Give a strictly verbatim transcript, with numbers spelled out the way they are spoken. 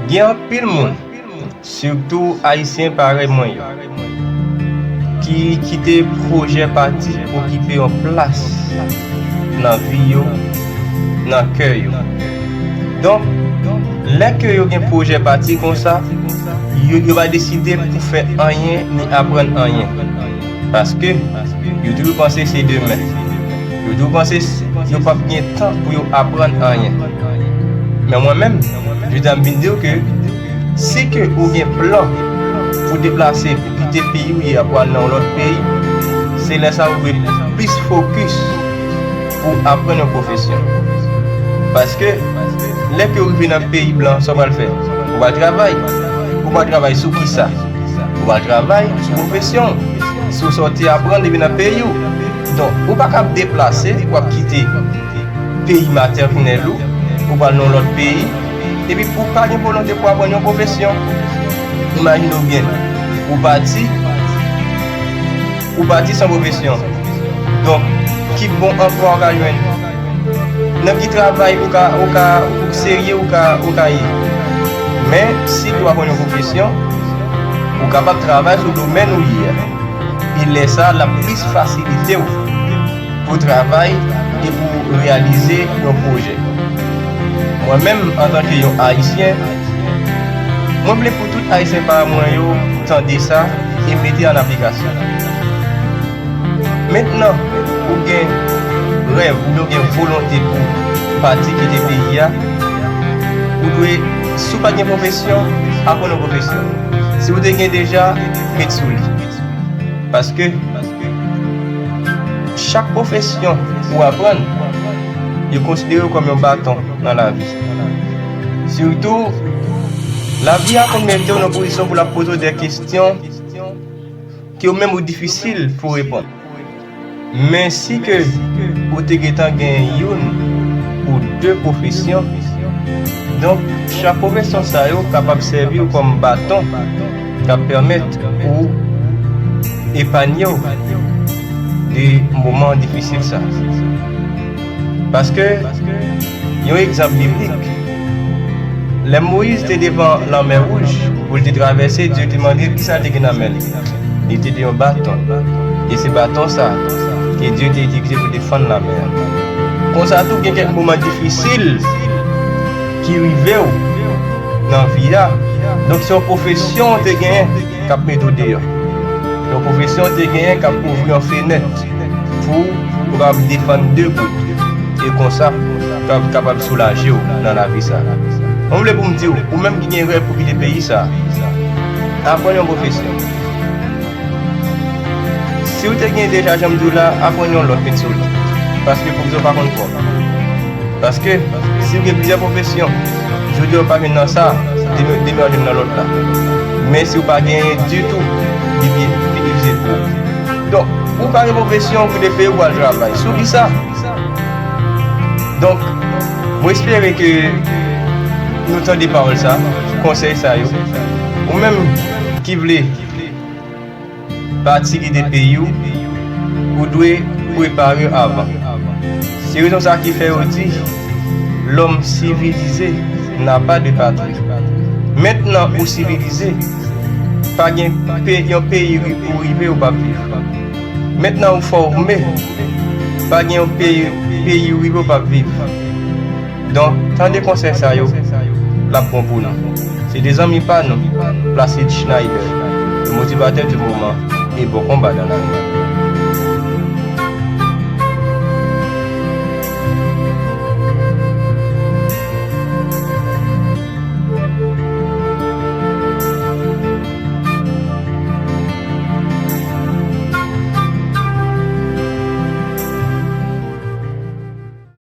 Gen anpil moun, sitou Ayisyen parèy mwen yo, ki kite pwojè pati okipe yon plas nan vi yo, nan kè yo. Donk, lè ke yo gen pwoje pati konsa, yo, yo pa deside pou fè anyen ni aprann anyen. Paske yo toujou panse se demen. Yo toujou panse s- yo p ap gen tan pou yo aprann anyen. Men mwen menm, jodi a m vin di w ke si ke ou gen plan pou deplase, pou kite peyi w ye a pou al nan yon lòt peyi, se lè sa ou dwe plis fokis pou aprann yon pwofesyon. Paske lè ke ou rive nan peyi blan, sa w pral fè? Ou pral travay. Ou pral travay sou kisa? Ou pral travay sou pwofesyon w, sou sa w te aprann depi nan peyi w. Donk, ou pa kab deplase, w ap kite peyi matènèl ou, ou pral nan yon lòt peyi, epi ou pa gen volonte pou aprann yon pwofesyon. Imajine w byen, ou pati, ou pati san pwofesyon. Donk, ki bon anplwa ou ka jwenn? Nan ki travay ou ka, ou ka, ou serye ou ka, ou ka ye? Men, si ou aprann yon pwofesyon, ou kapab travay sou domèn ou ye a. E lè sa a, l ap plis fasilite w pou travay e pou reyalize yon pwojè. Mwen menm, antanke yon Ayisyen, mwen vle pou tout Ayisyen parèy mwen yo tande sa e mete an aplikasyon. Mentnan, ou gen rèv, oubyen ou gen volonte pou pati kite peyi a, ou dwe, si w pa gen pwofesyon, aprann yon pwofesyon. Si w te gen deja, met sou li. Paske chak pwofesyon ou aprann, yo konsidere w kòm yon baton nan lavi. Sitou, lavi a konn mete w nan pozisyon pou l ap poze w de kesyon ke ou menm ou difisil pou reponn. Men si ke ou te gentan gen youn ou de pwofesyon, donk chak pwofesyon sa yo kapab sèvi w kòm baton k ap pèmèt ou epanye w de moman difisil sa. Paske, yon egzanp biblik, lè Moyiz te devan Lanmè Wouj pou l te travèse, Dye te mande l kisa l te gen nan men l. Li te gen yon baton. E se baton sa ke Dye te itilize pou defann lanmè a. Konsa tou, gen kèk moman difisil ki rive w nan vi a. Donk, se yon pwofesyon w te genyen k ap mete w deyò. Yon pwofesyon w te genyen k ap ouvri yon fenèt pou ou kapab defann de bout. E konsa, k ap kapab soulaje w nan lavi sa a. Mwen vle pou m di w, ou menm ki gen rèv pou kite peyi sa a, aprann yon pwofesyon. Si w te gen deja, jan m di w la, aprann yon lòt, met sou li. Paske pwofesyon pa konn twòp. Paske, si w gen plizyè pwofesyon, jodi a w pa jwenn nan sa, demen, demen w jwenn nan lòt la. Men si w pa genyen ditou, li pi, pi difisil pou ou. Donk, ou pa gen pwofesyon, ou kite peyi w, ou al travay. Sou kisa? Donk, mwen espere ke nou tande pawòl sa, konsèy sa yo. Ou menm ki vle pati kite peyi w, ou dwe prepare w avan. Se rezon sa ki fè yo di, l'homme civilisé n'a pas de patrie. Mentnan ou sivilize, pa gen pe, yon peyi ri- ou rive ou p ap viv. Mentnan ou fòme, pa gen yon peyi, peyi ou rive ou p ap viv. Donk, tande konsèy sa yo, l ap bon pou nou. Se de zanmi pa nou, Placide Schneider, le motivateur du moment, et bon combat dans la vie.